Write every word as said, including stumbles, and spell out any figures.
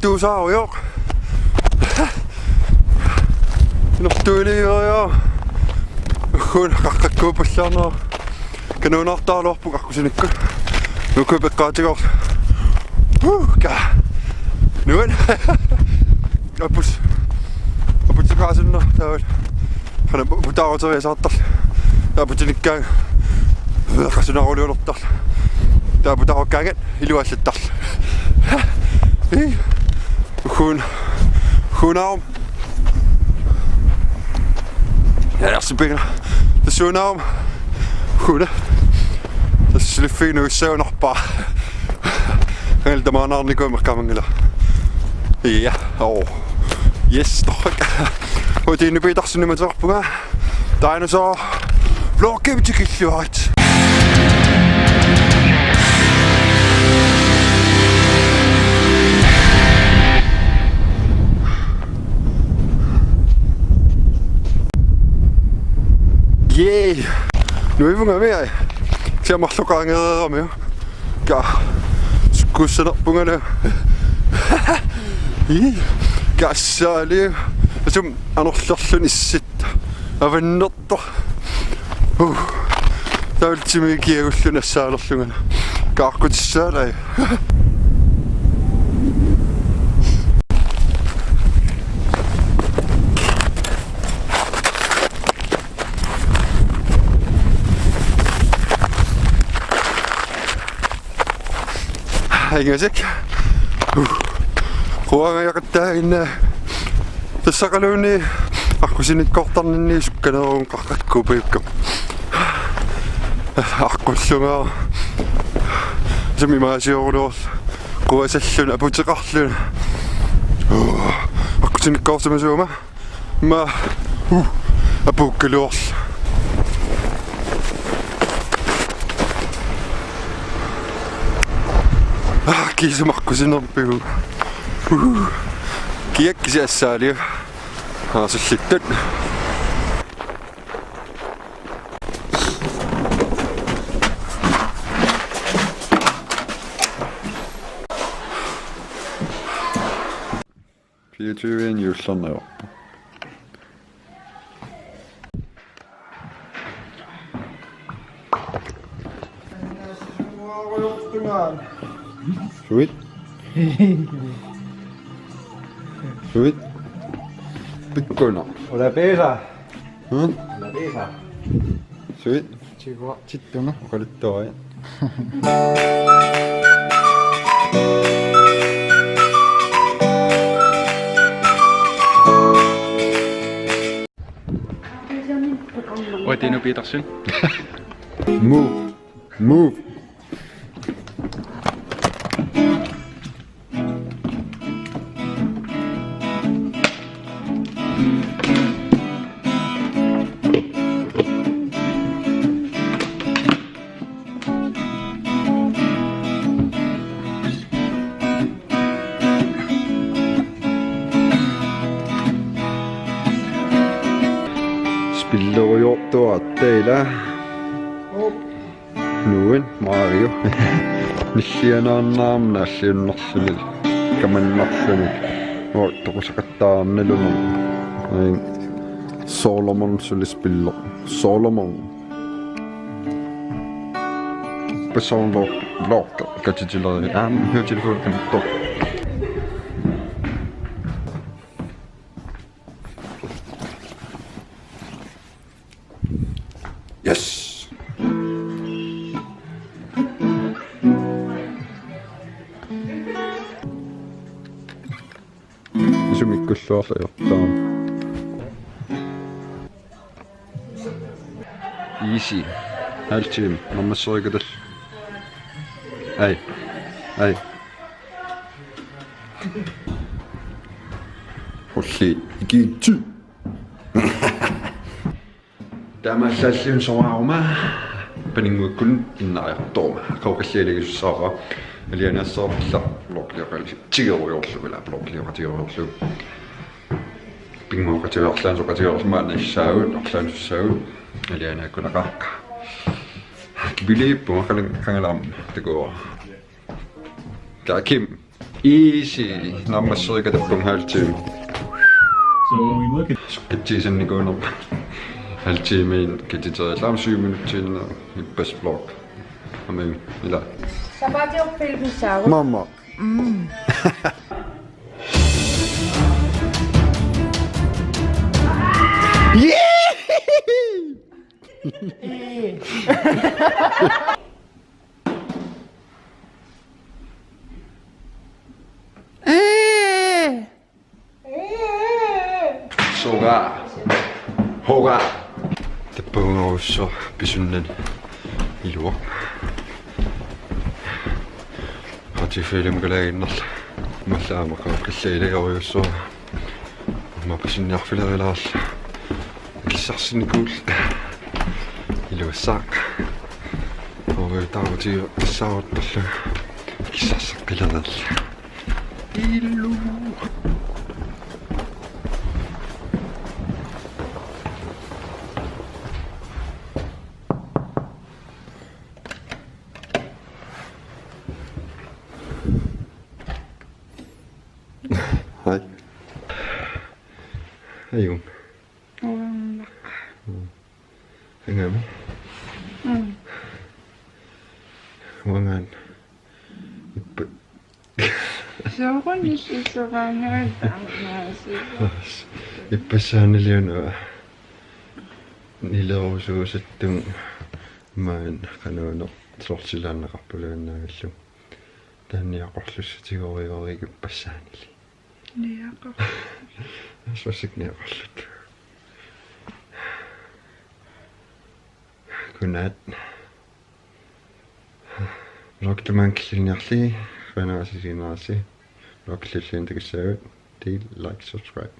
Tuusaarujoq. Inortuiliujoq. Uhuun qaqqakkuuppallaarneq. Kanuunaartaraluarpunga aqqusinikkut. Nuku peqqaatigoor. Huu, ka. Nuan. Apus. Aputsikaasunner taavalu. Qanoq pu-, putaaruteriasaartarlunga. Taava putinikkaangat. Qasunaruliulertarlunga. Taava putaarukkaangat iluallattarlunga. Ii. Uhuun. Uhuunaaruma. Ja, ja, sipingna. Tassuunaaruma. Uhuuna. Tassa suliffiginngussagunarpara. Qangali tamaanaarnikuummat qamanngilaq. Ja. Oh. Yes, torrak. Uti Nuuk Petersen imaterpunga. Dinosaur. Vlogimut tikilluarit. Yay. Nuivunga mea. Sia marloqaangereeramiuk. Ka. Sukkussanerpunga. Ii. Kassaali. Asum anorlerluni issit. Avannertoq. Uh. Taultimi kiagullun assaalerlunga. Kaaqqutissaalaat. Ingasik. Quangajaqattaanngilaq. Tassaqaluunniit aqqusinikkoortarninni sukkanerunga qaqqakkuuppakka. Aqqullunga. Sumi maasiorulor. Quasallun aputeqarlun. Aqqusinikkoorsimasuugama. Ma. Uh. Apuukkaluarl. Ah, kiisumaqqusinerpigu. Uh. Kiakkisi assaaliu. Aa, sullittut. Fireogtyve juullernerup. Suit. Suit. Pikkuna. Ula pesa. Hmm? Ula pesa. Suit. Chigua. Chittunga. Oqaluttuarit. Uati Nuuk Petersen. Move. Move. Spillerujoortuaat taila. Nuan Mario. Nillianaannarama naalliunnerluni. Kamannarluni. Oi, toqusaqattaarnaluni. Ai. Solomon suli spillo. Solomon. Person vlog, vlog. Katitileri. Ah, min høretelefonen er dum. Yes. Isumikkulluarlu ajortaam. Easy. Halv time. Nammasserikatall. Ai. Ai. Hulli. Ikitsi. Taamaallalluunniit soraaruma paninnguakkut innariartoruma. Qauqallialigisussaavara. Alianaassavarpullu vloglioqatigerujoorlugu, ila vloglioqatigerujoorlugu. Pinnguaqatigiorlugu, soqatigiorlugu, maannassaagut, arlaannussaagut. Alianaakkunaqaaq. Kipiliippunga qangal-, qangalaarmat takuara. Kaakim. Easy. Naammassereerikka tappavunga halv time. So when we look at Sukkatsigisannikuunerput halv time-inik katitereerlunga, syv minuttiinnaq ippassaq vlog. Amen, ila. Sapaatip-aappaat filmissaagut. Maanna. Mm. Yeah! Soga. Hoga. Tappavungarujussuaq pisunnani iluaq. Hati film kalaaginnarla. Malla aamma qaqqilliilaarujussuaq. Aamma pisiniarfilerilaarlunga. Kissarsinnikuullunga. Iluassaaq. Oruutaarutigu kissaaruttorlu. Kissarseqqileriarlunga. Ilu. Hej. Hej, Jon. Uanga. Angami. Mm. Uangaan. Ippa. Soorunami issuaannaat taamaasiit. Ippassaaniliuna nilerusuusattunga maani qanuuneq sorsilaannaqarpuluinnaagallu. Taanna niaqorlussutigoorigooriga ippassaanili. Niaqor. Assuassik niaqorlutik. Godnat. Vlog tamaanga killinniarlugit, qujanaq assigiinnerit. Vlog killilersuinnaq takussaagut. Del, like, subscribe.